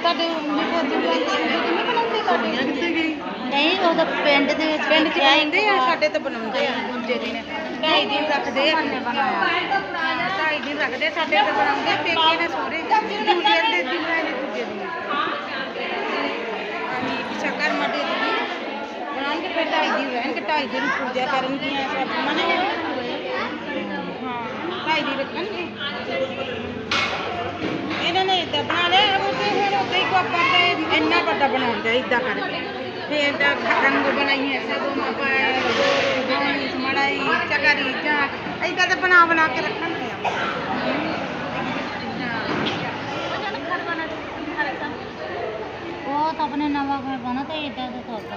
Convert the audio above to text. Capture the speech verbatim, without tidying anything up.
ਤੁਹਾਡੇ, ਤੁਹਾਡੀ ਨਹੀਂ, ਉਹ ਤਾਂ ਪਿੰਡ ਦੇ ਵਿੱਚ ਪਿੰਡ ਚ ਬਣਾਉਂਦੇ ਆ, ਸਾਡੇ ਤਾਂ ਬਣਾਉਂਦੇ ਆ ਦੂਜੇ ਦਿਨ, ਢਾਈ ਦਿਨ ਰੱਖਦੇ ਆ। ਢਾਈ ਦਿਨ ਰੱਖਦੇ, ਸਾਡੇ ਤਾਂ ਬਣਾਉਂਦੇ ਪੇਕੇ ਨੇ ਸਹੁਰੇ, ਦੂਜੇ ਦੇ ਦਿਨ ਨੇ, ਦੂਜੇ ਦਿਨ। ਪਿੱਛਾ ਕਰਮਾ ਦੇ ਦੀ ਬਣਾਉਣਗੇ, ਫਿਰ ਢਾਈ ਦਿਨ ਰਹਿਣਗੇ, ਢਾਈ ਦਿਨ ਪੂਜਾ ਕਰਨਗੀਆਂ, ਸਭ ਮਨਾ। ਹਾਂ, ਢਾਈ ਦਿਨ ਰੱਖਣਗੇ। ਇਹਨਾਂ ਨੇ ਇਦਾਂ ਬਣਾ ਲਿਆ, ਉਹ ਤੇ ਹੁਣ ਉੱਤੇ ਹੀ ਗੋਬਰ ਦਾ ਇੰਨਾ ਵੱਡਾ ਬਣਾਉਂਦੇ ਆ, ਇਦਾਂ ਕਰਕੇ। ਫਿਰ ਤਾਂ ਰੰਗ ਬਣਾਈਏ, ਸਭ ਮਪਾਏ, ਮੜਾਈ, ਚਕਰੀ, ਜਾਂ ਇਦਾਂ ਤੇ ਬਣਾ, ਬਣਾ ਕੇ ਰੱਖਣਗੇ। ਉਹ ਤਾਂ ਆਪਣੇ ਨਵਾਂ ਘਰ ਬਣਾ ਤੇ ਇਦਾਂ ਦੇ ਤੌਰ ਤੇ।